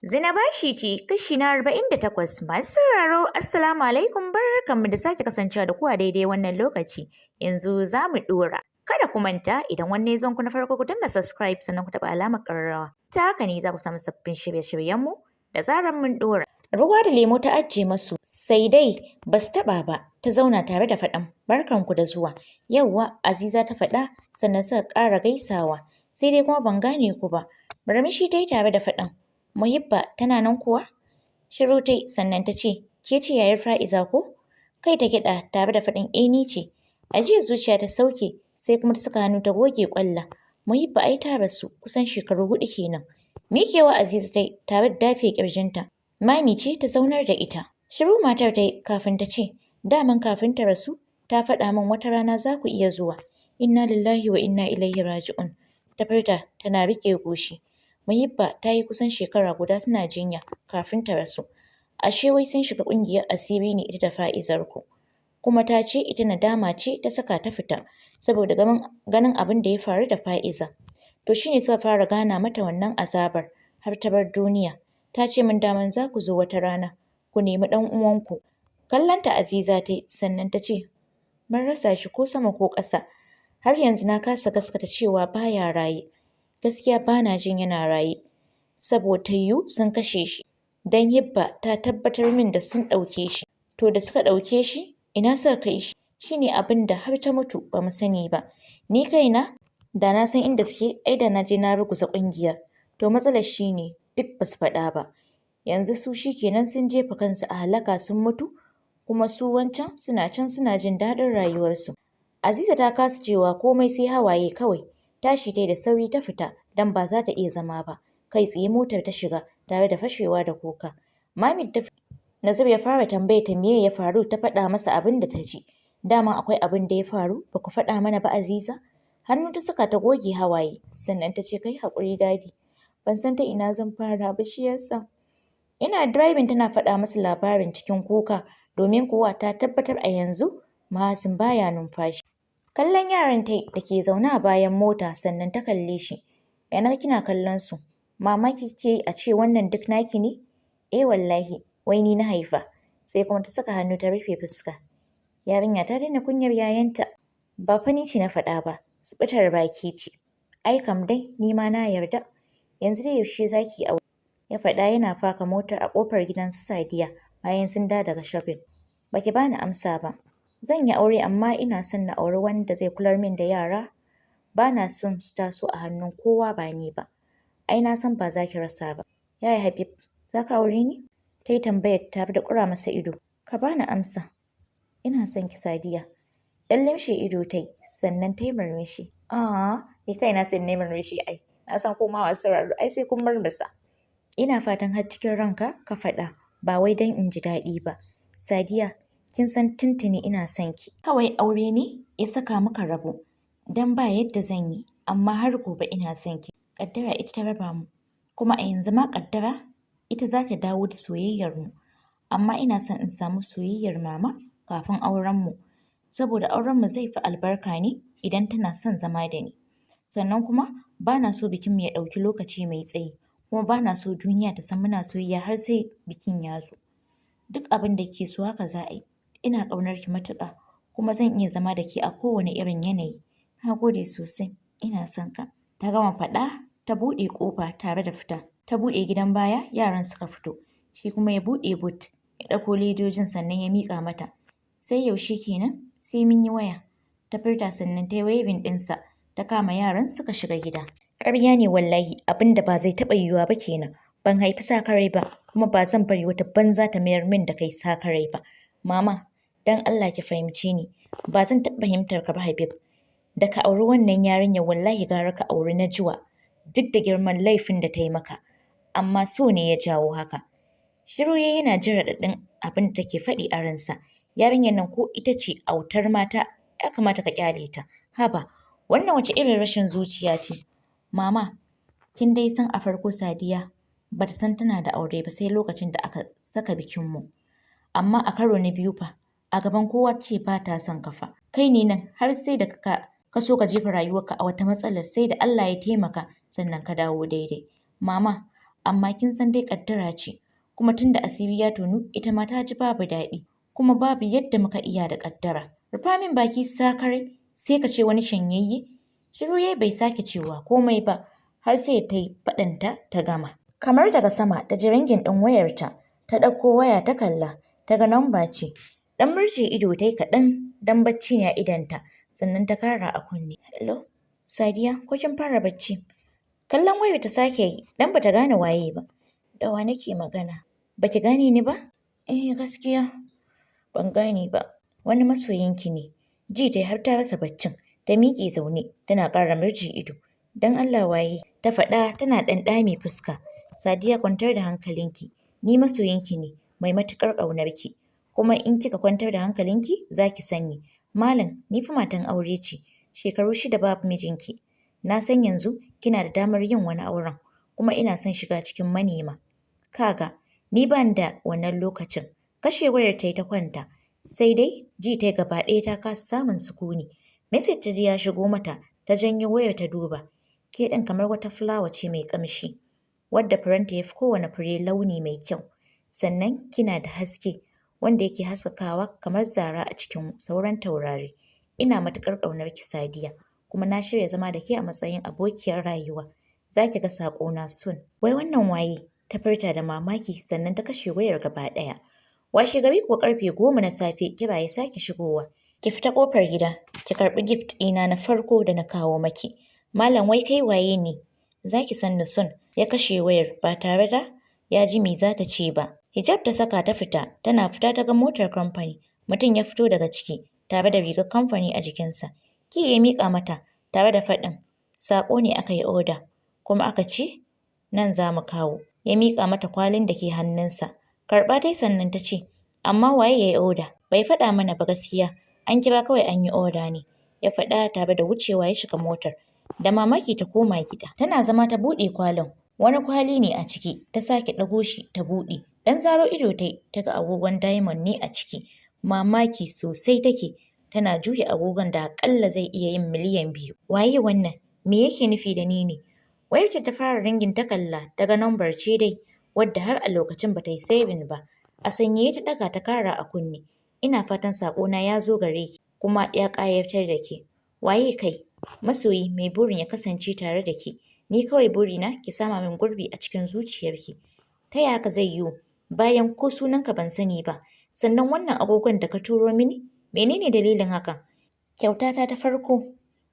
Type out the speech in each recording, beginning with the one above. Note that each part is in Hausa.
Zina bashi ce kashi na 48. Masu sauraro, assalamu alaikum, barkanmu da sake kasancewa da ku a daidai wannan lokaci. Yanzu za mu ɗora. Kada ku manta, idan wannan ya ku na farko, ku danna subscribe, sannan ku taɓa alamar ƙararrawa. Ta haka ne za ku samu sabbin shirye-shiryenmu da zarar mun ɗora. Ruwa da lemo ta ajiye masu, sai dai ba su taɓa ba. Ta zauna tare da faɗan, "Barkanku da zuwa." "Yauwa," Aziza ta faɗa, sannan suka ƙara gaisawa. "Sai dai kuma ban gane ku ba." Murmushi ta yi tare da faɗin, "Muhibba tana nan kuwa?" Shiru ta yi, sannan ta ce, "Ke ce yayar Fa'iza ko?" Kai ta gyaɗa tare da faɗin, "Eh, ni ce." Ajiyar zuciya ta sauke, sai kuma ta saka hannu ta goge ƙwalla. "Muhibba ai ta rasu kusan shekaru 4 kenan." Miƙewa Aziza ta yi tare da dafe ƙirjinta. Mami ce ta zaunar da ita. Shiru matar ta yi kafin ta ce, "Daman kafin ta rasu ta faɗa min wata rana za ku iya zuwa." "Inna lillahi wa inna ilaihi raji'un," ta furta tana riƙe goshi. Muhibba ta yi kusan shekara guda tana jinya kafin ta rasu. Ashe wai sun shiga ƙungiyar asiri ne ita da Fa'izar ku. Kuma ta ce ita nadama ce ta saka ta fita saboda ganin abin da ya faru da Fa'iza. To shi ne suka fara gana mata wannan azabar har ta bar duniya. Ta ce min daman za ku zo wata rana ku nemi ɗan uwanku. Kallonta Aziza ta yi, sannan ta ce, "Mun rasa shi ko sama ko ƙasa. Har yanzu na kasa gaskata cewa baya raye. Gaskiya bana jin yana raye. Saboda yiwu sun kashe shi. Don Hibba ta tabbatar min da sun ɗauke shi. To da suka ɗauke shi, ina suka kai shi? Shi ne abin da har ta mutu ba mu sani ba. Ni kaina da na san inda suke, ai da na je na ruguza ƙungiyar. To matsalar shi ne duk ba su faɗa ba. Yanzu su shi kenan sun jefa kansu a halaka sun mutu, kuma su wancan suna can suna jin daɗin rayuwarsu." Aziza ta kasa cewa komai sai hawaye kawai. Tashi ta yi da sauri ta fita don ba za ta iya zama ba. Kai tsaye motar ta shiga tare da fashewa da kuka. Mami ta Nazir ya fara tambayar ta meye ya faru, ta faɗa masa abin da ta ji. "Dama akwai abin da ya faru ba ku faɗa mana ba, Aziza?" Hannu ta saka ta goge hawaye, sannan ta ce, "Kai haƙuri, Daddy. Ban san ta ina zan fara ba, shi yasa." Yana driving tana faɗa masa labarin cikin kuka, domin kuwa ta tabbatar a yanzu Mahasin baya numfashi. Kallon yaran ta da ke zaune a bayan mota, sannan ta kalle shi. "Ya na kina kallon su? Mamaki kike yi a ce wannan duk naki ne?" "Eh wallahi, wai ni na haifa." Sai kuma ta saka hannu ta rufe fuska. Yarinya ta daina kunyar yayanta. "Ba fa ni ce na faɗa ba, suɓutar baki ce." "Ai kam dai ni ma na yarda. Yanzu dai yaushe za ki yi aure?" Ya faɗa yana faka motar a ƙofar gidan su Sadiya bayan sun dawo daga shopping. "Baki bani amsa ba." "Zan yi aure, amma ina son na auri wanda zai kular min da yara. Ba na son su taso a hannun kowa ba ni ba." "Ai na san ba za ki rasa ba. Yaya Habib, za ka aure ni?" Ta yi tambayar tare da ƙura masa ido. "Ka bani amsa." "Ina son ki, Sadiya." Ɗan limshe ido ta yi, sannan ta yi murmushi. Ah, ni kaina sai na yi murmushi ai. Na san kuma masu sauraro ai sai kun murmusa. "Ina fatan har cikin ranka ka faɗa, ba wai don in ji daɗi ba." "Sadiya, kin san tuntuni ina son ki. Kawai aure ne ya saka muka rabu. Dan ba yadda zan yi, amma har gobe ina son ki. Ƙaddara ita ta raba mu. Kuma a yanzu ma ƙaddara ita za ta dawo da soyayyar mu. Amma ina son in samu soyayyar mama kafin auren mu. Saboda auren mu zai fi albarka ne idan tana son zama da ni. Sannan kuma ba na so bikinmu ya ɗauki lokaci mai tsayi. Kuma ba na so duniya ta san muna soyayya har sai bikin ya zo." "Duk abin da kike so haka za a yi. Ina ƙaunar ki matuƙa, kuma zan iya zama da ke a kowane irin yanayi. Na gode sosai. Ina son ka." Ta gama faɗa ta buɗe ƙofa tare da fita. Ta buɗe gidan baya, yaran suka fito. Shi kuma ya buɗe boot ya ɗauko ledojin, sannan ya miƙa mata. "Sai yaushe kenan? Sai mun yi waya," ta furta, sannan ta yi waving ɗinsa, ta kama yaran suka shiga gida. "Ƙarya ne wallahi, abin da ba zai taɓa yiwuwa ba kenan. Ban haifi sakarai ba, kuma ba zan bari wata banza ta mayar min da kai sakarai ba. Mama, dan Allah ki fahimce ni." "Ba zan taɓa fahimtar ka ba, Habib. Da ka auri wannan yarinyar, wallahi gara ka auri Najwa, duk da girman laifin da ta yi maka. Amma so ne ya jawo haka." Shiru yayi yana jin raɗaɗin abin da take faɗi a ransa. "Yarinyar nan ko ita ce autar mata, ya kamata ka ƙyale ta. Haba, wannan wace irin rashin zuciya ce? Mama, kin dai san a farko Sadiya bata san tana da aure ba sai lokacin da aka saka bikinmu. Amma a karo na biyu fa, a gaban kowa ce ba ta son ka fa. Kai ne nan har sai da ka so ka jefa rayuwarka a wata matsalar, sai da Allah ya taimaka sannan ka dawo daidai. Mama, Amma kin san dai ƙaddara ce, kuma tunda asiri ya tonu ita ma ta ji babu daɗi, kuma babu yadda muka iya da ƙaddara. Rufa min baki sakarai, sai ka ce wani shanyayye. Shiru yayi bai sake cewa komai ba, har sai ta yi faɗanta ta gama. Kamar daga sama ta ji ringing ɗin wayarta, ta ɗauko waya ta kalla, ta ga namba ce. Ɗan murje ido ta yi kaɗan don bacci ne a idonta, sannan ta kara a kunne. Hello, Sadiya, ko kin fara bacci? Kallon wayar ta sake yi, dan bata gane waye ba. Da wa nake magana? Baki gane ni ba? Eh, gaskiya ban gane ba. Wani masoyinki ne. Ji ta har ta rasa baccin. Ta miƙe zaune tana ƙara murje ido. Dan Allah waye? Ta faɗa tana ɗan ɗame fuska. Sadiya, kwantar da hankalinki. Ni masoyinki ne mai matuƙar ƙaunarki. Kuma in kika kwantar da hankalinki za ki sani. Malam, ni fa matan aure ce. Shekaru 6 babu mijinki. Na san yanzu kina da damar yin wani auren. Kuma ina son shiga cikin manema. Kaga, ni ban da wannan lokacin. Kashe wayar ta yi ta kwanta. Sai dai ji ta gaba ɗaya ta kasa samun sukuni. Message ta ji ya shigo mata, ta janyo wayar ta duba. Ke ɗin kamar wata fulawa ce mai ƙamshi, wadda furenta ya fi kowane fure launi mai kyau. Sannan kina da haske wanda yake haskakawa kamar zara a cikin sauran taurari. Ina matuƙar ƙaunar ki, Sadiya, kuma na shirya zama da ke a matsayin abokiyar rayuwa. Za ki ga saƙona soon. Wai wannan waye? Ta furta da mamaki, sannan ta kashe wayar gaba ɗaya. Washe gari kuwa ƙarfe 10 na safe kira ya sake shigowa. Ki fita ƙofar gida, ki karɓi gift ɗina na farko da na kawo maki. Malam, wai kai waye ne? Za ki san ni soon. Ya kashe wayar ba tare da ya ji me za ta ce ba. Hijab ta saka ta fita, tana fita ta ga motar kamfani. Mutum ya fito daga ciki tare da rigar kamfani a jikinsa. Key ya miƙa mata tare da faɗin, saƙo ne aka yi oda, kuma aka ce nan za mu kawo. Ya miƙa mata kwalin da ke hannunsa. Karɓa tai, sannan ta ce, amma waye ya yi oda? Bai faɗa mana ba gaskiya, an kira kawai an yi oda ne. Ya faɗa tare da wucewa ya shiga motar. Da mamaki ta koma gida. Tana zama ta buɗe kwalin. Wani kwali ne a ciki, ta sake ɗago shi ta buɗe. Ɗan zaro ido ta yi, ta ga agogon diamond ne a ciki. Mamaki sosai take, tana juya agogon da aƙalla zai iya yin miliyan 2. Waye wannan? Me yake nufi da ni ne? Wayarta ta fara ringing, ta kalla, ta ga nambar ce dai, wadda har a lokacin ba ta yi saving ba. A sanyaye ta ɗaga ta kara a kunne. Ina fatan saƙona ya zo gare ki kuma ya ƙayatar da ke. Waye kai? Masoyi mai burin ya kasance tare da ke. Ni kawai burina ki sama min gurbi a cikin zuciyarki. Ta ya haka zai yiwu bayan ko sunanka ban sani ba? Sannan wannan agogon da ka turo mini, menene dalilin hakan? Kyautata ta farko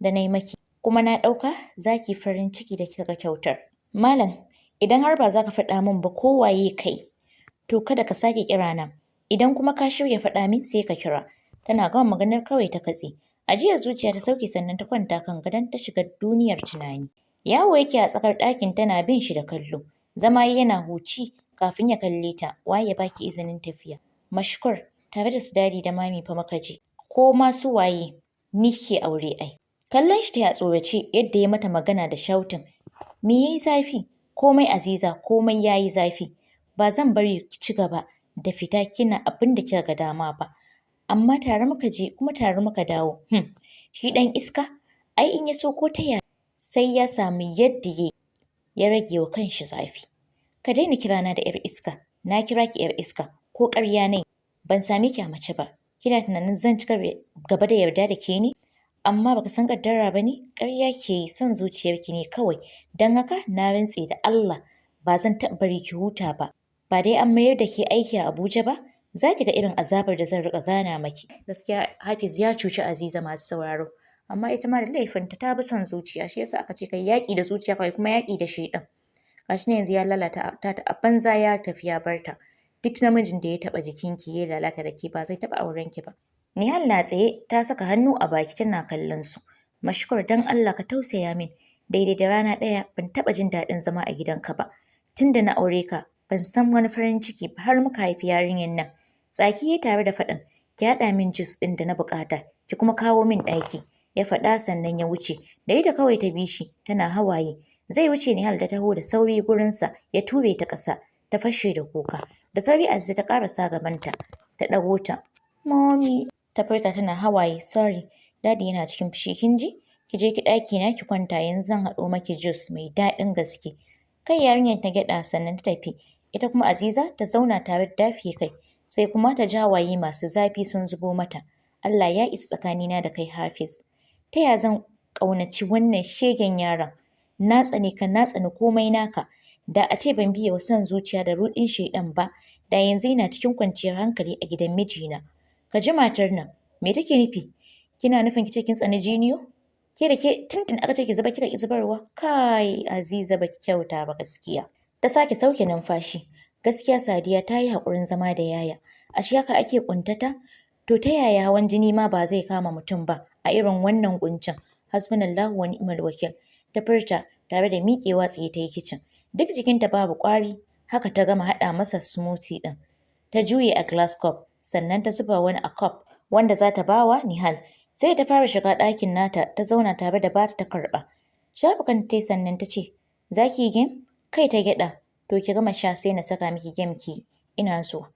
da na yi maki, kuma na ɗauka za ki farin ciki da kika ga kyautar. Malam, idan har ba za ka faɗa min ba ko waye kai, to kada ka sake kira na. Idan kuma ka shirya faɗa min, sai ka kira. Tana gama maganar kawai ta katse. Ajiyar zuciya ta sauke, sannan ta kwanta kan gadon ta shiga duniyar tunani. Yawo yake a tsakar ɗakin tana bin shi da kallo. Zama yana huci kafin ya kalle ta. Waye ya baki izinin tafiya? Mashkur, tare da su Daddy da Mami fa muka je. Ko ma su waye, ni ke aure ai. Kallon shi ta a tsorace yadda ya mata magana da shouting. Me yayi zafi? Komai, Aziza, komai yayi zafi. Ba zan bari ki ci gaba da fita kina abin da kika ga dama ba. Amma tare muka je kuma tare muka dawo. Shi ɗan iska? Ai in ya so ko ta ya sai ya samu yadda ya rage wa kanshi zafi. Ka daina kirana da 'yar iska. Na kira ki 'yar iska ko ƙarya nai? Ban same ki a mace ba. Kina tunanin zan ci gaba da yarda da ke ne? Amma baka san kaddara ba ne? Ƙarya ke yi, son zuciyarki ne kawai. Don haka na rantse da Allah ba zan taɓa bari ki huta ba. Ba dai an mayar da ke aiki a Abuja ba? Za ki ga irin azabar da zan riƙa gana maki. Gaskiya Hafiz ya cuci Aziza, masu sauraro. Amma ita ma da laifinta, ta bi son zuciya, shi yasa aka ce kai yaƙi da zuciya kai kuma yaƙi da shaiɗan. Gashi ne yanzu ya lalata ta a banza, ya tafi ya barta. Duk namijin da ya taɓa jikinki ya lalata da ke, ba zai taɓa auren ki ba. Nihal na tsaye ta saka hannu a baki tana kallon su. Mashkur, dan Allah ka tausaya min. Daidai da rana ɗaya ban taɓa jin daɗin zama a gidanka ba. Tun da na aure ka ban san wani farin ciki ba har muka haifi yarinyar nan. Tsaki ya tare da faɗin, ki haɗa min juice ɗin da na buƙata, ki kuma kawo min ɗaki. Ya faɗa sannan ya wuce. Da ita kawai ta bi shi tana hawaye. Zai wuce Nihal ta taho da sauri gurinsa, ya ture ta ƙasa, ta fashe da kuka. Da sauri Aziza ta ƙarasa gabanta ta ɗago ta. Mommy, ta furta tana hawaye. Sorry, Daddy yana cikin fushi, kin ji? Ki je ki ɗaki na ki kwanta, yanzu zan haɗo maki juice mai daɗin gaske. Kai yarinyar ta gyaɗa sannan ta tafi. Ita kuma Aziza ta zauna tare da dafe kai, sai kuma ta ji hawaye masu zafi sun zubo mata. Allah ya isa tsakanina da kai, Hafiz. Ta ya zan ƙaunaci wannan shegen yaron? Na tsane ka, na tsani komai naka. Da a ce ban biye wa son zuciya da ruɗin shaiɗan ba, da yanzu ina cikin kwanciyar hankali a gidan mijina. Ka ji matar nan, me take nufi? Kina nufin ki ce kin tsani Jiniyo? Ke da ke tuntun aka ce ki zubar kika ƙi zubarwa? Kai Aziza, baki kyauta ba gaskiya. Ta sake sauke numfashi. Gaskiya Sadiya ta yi haƙurin zama da yaya. Ashe haka ake ƙuntata? To ta yaya hawan jini ma ba zai kama mutum ba a irin wannan ƙuncin? Hasbunallahu wa ni'mal wakil. Ta furta tare da miƙewa tsaye ta yi kicin. Duk jikinta babu ƙwari, haka ta gama haɗa masa smoothie ɗin. Ta juye a glass cup, sannan ta zuba wani a cup wanda za ta bawa Nihal. Sai ta fara shiga ɗakin nata, ta zauna tare da bata ta karɓa. Shafa kanta tai sannan ta ce, "Za ki yi game?" Kai ta gyaɗa. "To ki gama sha sai na saka miki game ki, ina zuwa."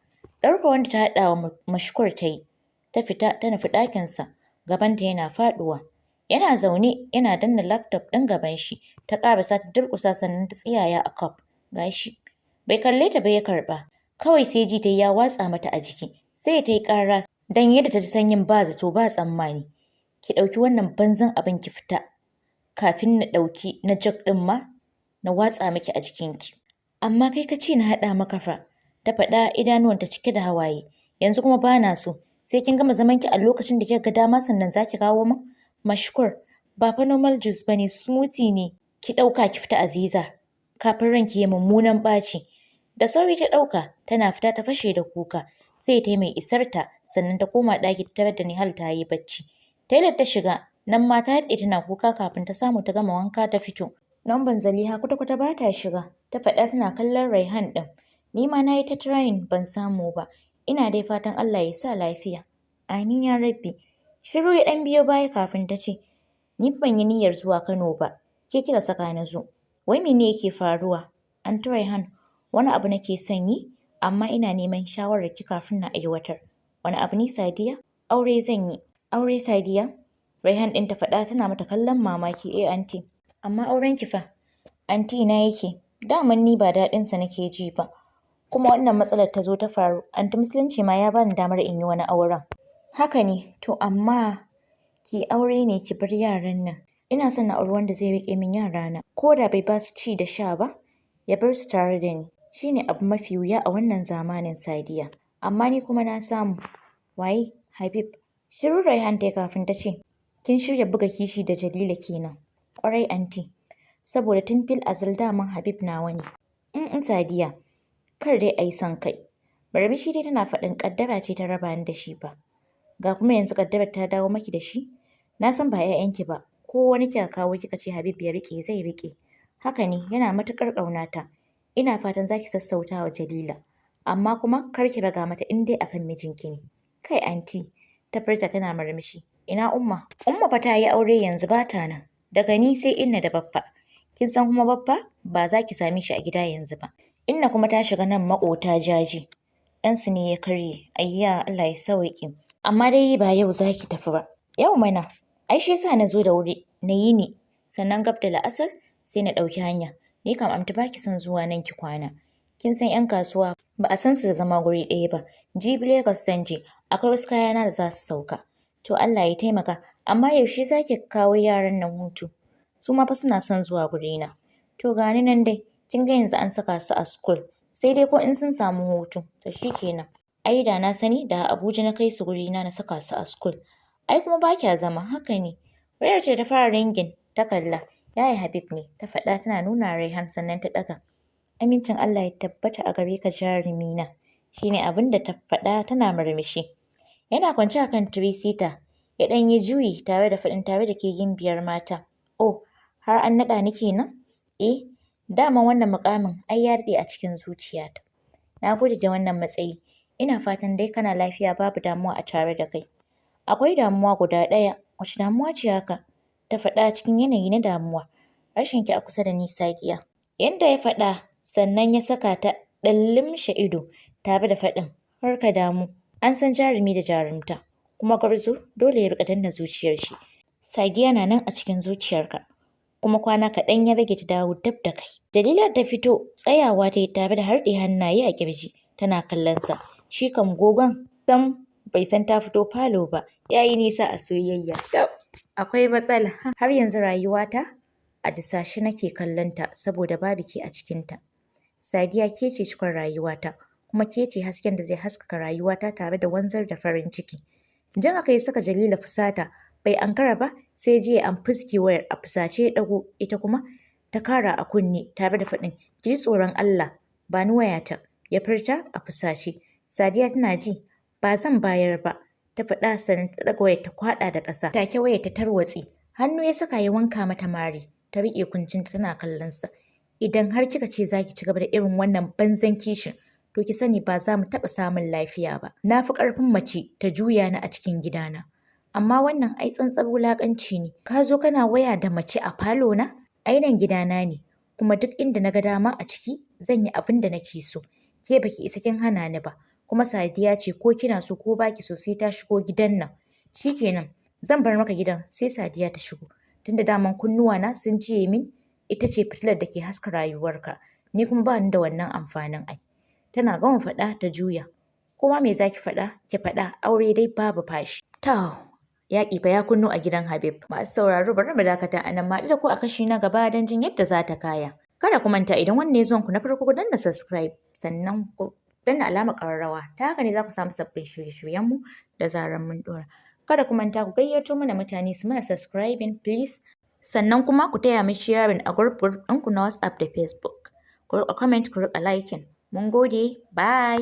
Ɗaukar wanda ta haɗa wa Mashkur ta yi. Ta fita ta nufi ɗakinsa, gabanta yana faɗuwa. Yana zaune yana danna laptop ɗin gaban shi. Ta ƙarasa ta durƙusa sannan ta tsiyaya a cup. "Gashi." Bai kalle ta ba ya karɓa. Kawai sai ji ta ya watsa mata a jiki. Sai ta yi ƙara don yadda ta ji sanyin ba zato ba tsammani. "Ki ɗauki wannan banzan abin ki fita kafin na ɗauki na jug ɗin ma na watsa miki a jikinki." "Amma kai ka ce na haɗa maka fa," ta faɗa idanuwanta cike da hawaye. "Yanzu kuma ba na so. Sai kin gama zamanki a lokacin da kika ga dama sannan za ki kawo min? Mashkur, ba fa normal juice ba ne, smoothie ne. Ki ɗauka ki fita, Aziza, kafin ranki ya mummunan ɓaci." Da sauri ta ɗauka, tana fita ta fashe da kuka. Sai ta yi mai isar ta, sannan ta koma ɗaki ta tarar da Nihal ta yi bacci. Toilet ta shiga, nan ma ta daɗe tana kuka kafin ta samu ta gama wanka ta fito. "Namban Zaliha kwata-kwata ba ta shiga," ta faɗa tana kallon Raihan ɗin. "Ni ma na yi ta trying ban samu ba. Ina dai fatan Allah ya sa lafiya." "Amin ya Rabbi." Shiru ya ɗan biyo baya kafin ta ce, "Ni ban yi niyyar zuwa Kano ba, ke kika saka na zo. Wai mene yake faruwa? Anty Raihan, wani abu nake son yi, amma ina neman shawararki kafin na aiwatar." "Wani abu ne, Sadiya?" "Aure zan yi." "Aure, Sadiya?" Raihan ɗin ta faɗa tana mata kallon mamaki. "Eh, anty." "Amma aurenki fa?" "Anty, ina yake? Daman ni ba daɗinsa nake ji ba. Kuma wannan matsalar ta zo ta faru. Anty, musulunci ma ya bani damar in yi wani auren." "Haka ne, to amma ki aure ne ki bar yaran nan." "Ina son na auri wanda zai riƙe min yarana. Ko da bai ba su ci da sha ba, ya bar su tare da ni. Shi ne abu mafi wuya a wannan zamanin, Sadiya. Amma ni kuma na samu." "Waye?" "Habib." Shiru Raihan ta yi kafin ta ce, "Kin shirya buga kishi da Jalila kenan?" "Ƙwarai, anty. Saboda tun fil azal daman Habib nawa ne." "In Sadiya, kar dai a yi son kai." Murmushi dai tana faɗin, "ƙaddara ce ta raba ni da shi fa. Ga kuma yanzu ƙaddarar ta dawo maki da shi. Na san ba 'ya'yanki ba, ko wani kika kawo kika ce Habib ya riƙe, zai riƙe." "Haka ne, yana matuƙar ƙaunata. Ina fatan za ki sassauta wa Jalila. Amma kuma kar ki raga mata in dai akan mijinki ne." "Kai anty," ta furta tana murmushi. "Ina Umma?" "Umma fa ta yi aure, yanzu ba ta nan. Daga ni sai Inna da Baffa. Kin san kuma Baffa ba za ki same shi a gida yanzu ba. Inna kuma ta shiga nan maƙota jaje. Ɗansu ne ya karye." "Ayya, Allah ya sauwaƙe. Amma dai ba yau za ki tafi ba?" "Yau mana. Ai shi yasa na zo da wuri na yi ni. Sannan gab da la'asar sai na ɗauki hanya. Ni kam anty ba ki son zuwa nan ki kwana. Kin san 'yan kasuwa ba a san su da zama guri ɗaya ba. Jibi Lagos zan je, akwai wasu kayana da za su sauka." "To Allah ya taimaka. Amma yaushe za ki kawo yaran nan hutu? Su ma fa suna son zuwa gurina." "To ga ni nan dai. Kin ga yanzu an saka su a school. Sai dai ko in sun samu hutu. To shi kenan. Ai da na sani da a Abuja na kai su gurina na saka su a school. Ai kuma ba kya zama." "Haka ne." Wayar ce ta fara ringing, ta kalla. "Yaya Habib ne," ta faɗa tana nuna Raihan sannan ta ɗaga. "Amincin Allah ya tabbata a gare ka, jarumina." Shi ne abin da ta faɗa tana murmushi. Yana kwance a kan three-seater, ya ɗan yi juyi tare da faɗin, "Tare da ke, gimbiyar mata." "Oh, har an naɗa ni kenan?" "Eh, daman wannan muƙamin ai ya daɗe a cikin zuciyata. Na gode da wannan matsayi. Ina fatan dai kana lafiya, babu damuwa a tare da kai." "Akwai damuwa guda ɗaya." "Wace damuwa ce haka?" ta faɗa cikin yanayi na damuwa. "Rashin ki a kusa da ni, Sadiya." Yanda ya faɗa sannan ya saka ta ɗan limshe ido tare da faɗin, "Kar ka damu. An san jarumi da jarumta, kuma gwarzo dole ya riƙa danne zuciyar shi. Sadiya na nan a cikin zuciyarka. Kuma kwana kaɗan ya rage ta dawo dab da kai. Jalila ta fito, tsayawa ta yi tare da harɗe hannaye a ƙirji tana kallon sa. Shi kam gogon sam bai san ta fito falo ba, ya yi nisa a soyayya. Tab, akwai matsala. Har yanzu rayuwata a disashe nake kallon ta saboda babu ke a cikinta. Sadiya, ke ce cikon rayuwata, kuma ke ce hasken da zai haskaka rayuwata tare da wanzar da farin ciki. Jin haka ya saka Jalila fusata, bai ankara ba sai jiya an fuske wayar. A fusace ya ɗago, ita kuma ta kara a kunne tare da faɗin, "Ki ji tsoron Allah, ba ni wayata," ya furta a fusace. Sadiya tana ji, "Ba zan bayar ba," ta faɗa, sannan ta ɗaga wayar ta kwaɗa da ƙasa. Take wayar ta tarwatse. Hannu ya saka ya wanka mata mari. Ta riƙe kuncinta tana kallon sa. "Idan har kika ce za ki ci gaba da irin wannan banzan kishin, to ki sani ba za mu taɓa samun lafiya ba. Na fi ƙarfin mace ta juya ni a cikin gidana. Amma wannan ai tsantsar wulaƙanci ne. Ka zo kana waya da mace a falo na? Ai nan gidana ne, kuma duk inda na ga dama a ciki zan yi abin da nake so. Ke baki isa kin hana ni ba. Kuma Sadiya ce, ko kina so ko baki so sai ta shigo gidan nan. Shikenan, zan bar maka gidan sai Sadiya ta shigo. Tunda daman kunnuwana sun jiye min ita ce fitilar da ke haska rayuwarka. Ni kuma ba ni da wannan amfanin ai." Tana gama faɗa ta juya. "Kuma me zaki faɗa? Ki faɗa, aure dai babu fashi." To, yaƙi fa ya kunno a gidan Habib. Masu sauraro, bari mu dakata a nan, ma da ku a kashi na gaba don jin yadda za ta kaya. Kada ku manta, idan wannan ne zuwan ku na farko, ku danna subscribe, sannan ku danna alamar ƙararrawa. Ta haka ne za ku samu sabbin shirye-shiryenmu da zarar mun ɗora. Kada ku manta ku gayyato mana mutane su mana subscribing, please. Sannan kuma ku taya mu sharing a group group ɗinku na WhatsApp da Facebook. Ku riƙa comment, ku riƙa liking. Mun gode. Bye.